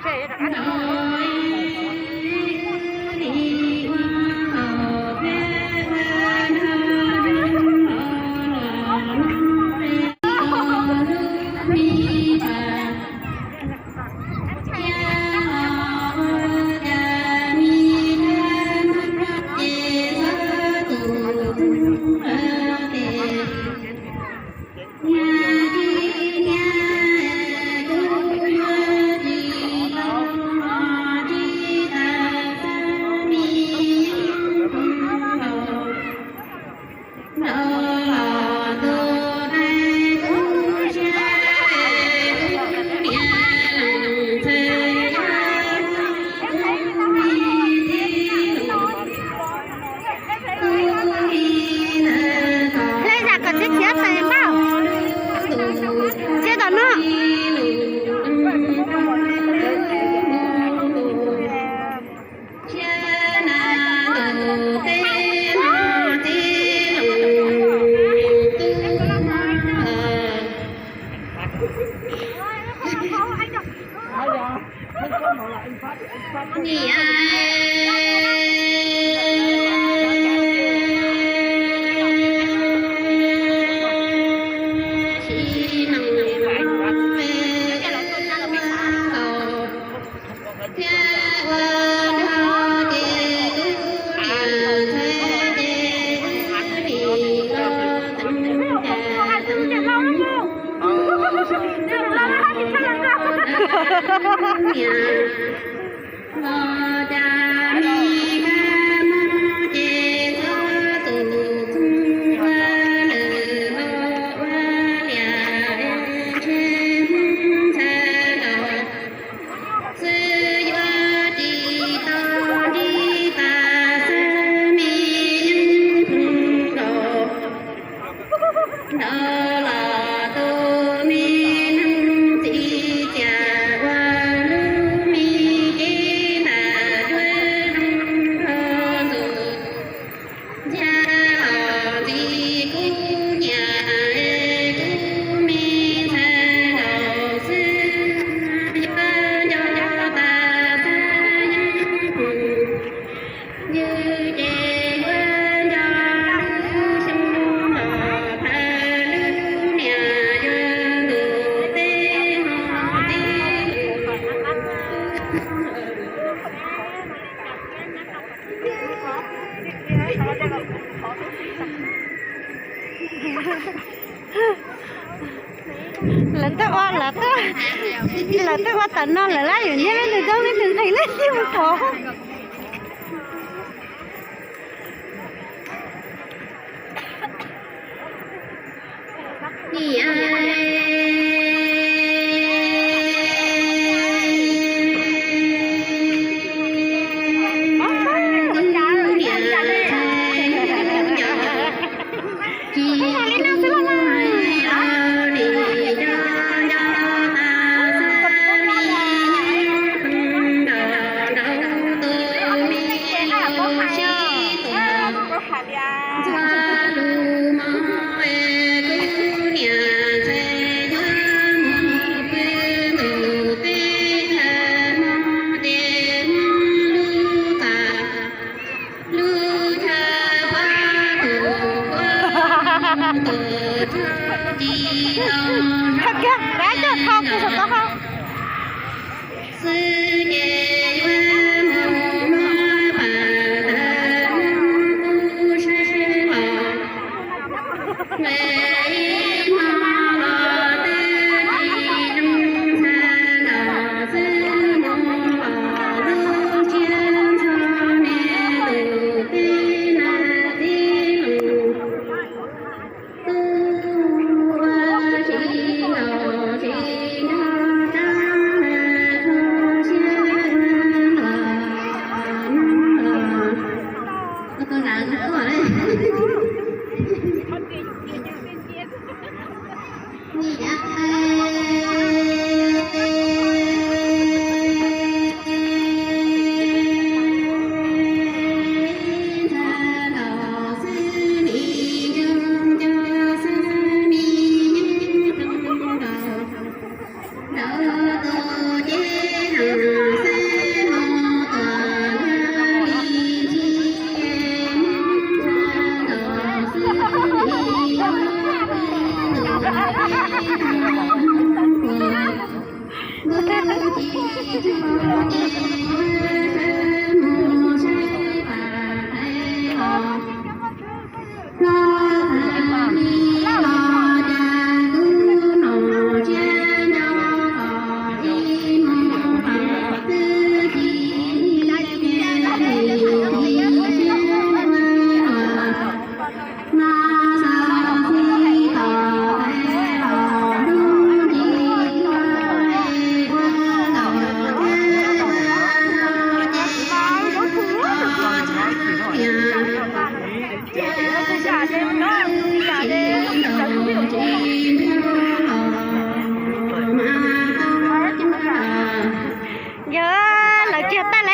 Hle zam kom txiav txiav tes npaj, txiav tom no. Lawv twb ua, lawv twb, lawv twb ua tam no lawm lawm, yuav nyiaj leej twg coob leej twg nqhis leej twg mus thov.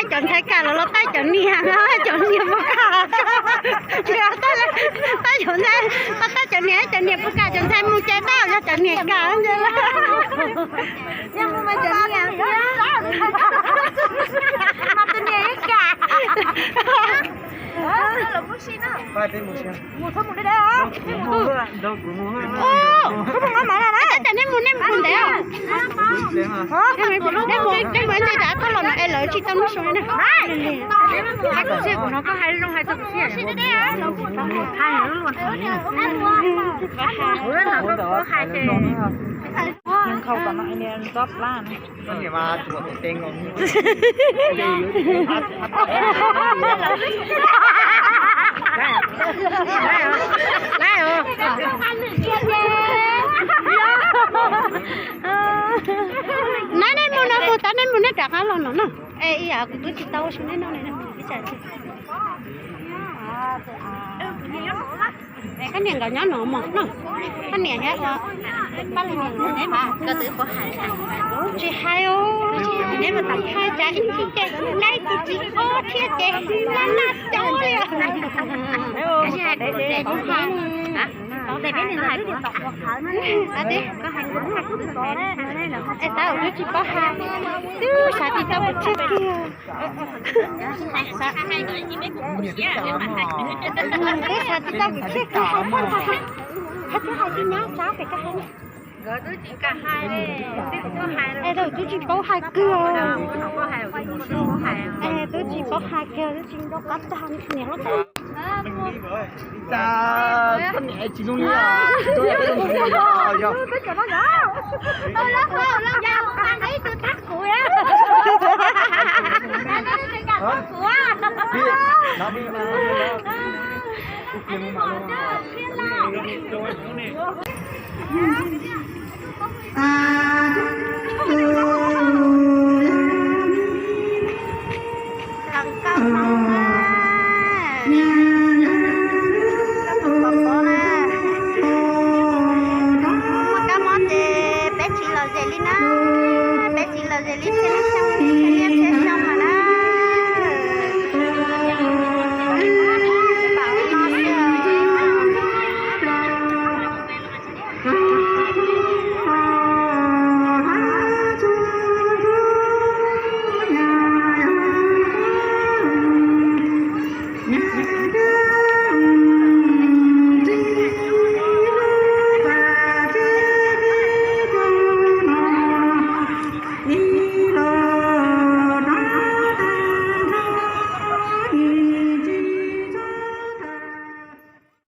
Cov ntxhais kam los los tab cov niam, cov niam puas kam. Tab cov ntxhais, tab cov niam, cov niam puas kam, cov ntxhais mus ces tab yog cov niam kam ntag. Mas tus niam ib kam. Tab cov nej mus, nej mus ntev os. Nej mus, nej mus ntev tas txhob los no es lawv tsis tau noj su li na. Hais kuv txiv, kuv no koj hais zoo hais txog kuv txiv. Hais lub luag thaum ntawd. Nab, nej mus no mus tas nej mus nej rov qab los no na. Es ib yam kuv twb tsis tau ua su nej noj li na. Koj niam nkawd nyob no mog no. Koj niam thiab ua pab li niam nkawd tsis hais os. Hais tsam ib ntsis ces laib tus tsis paub thiab ces nab nab coob li. Es tab twb tsis paub hais, twb xav tsis tau kuv txiv kiag. Twb xav tsis tau kuv txiv kiag hais koj hais, hais twb hais tsis nyab tsab pem koj hais. Es twb tsis paub hais kiag. Es twb tsis paub hais kiag, twb tsis nco qab tag niam hlob. Cas koj niam tsis zoo li os.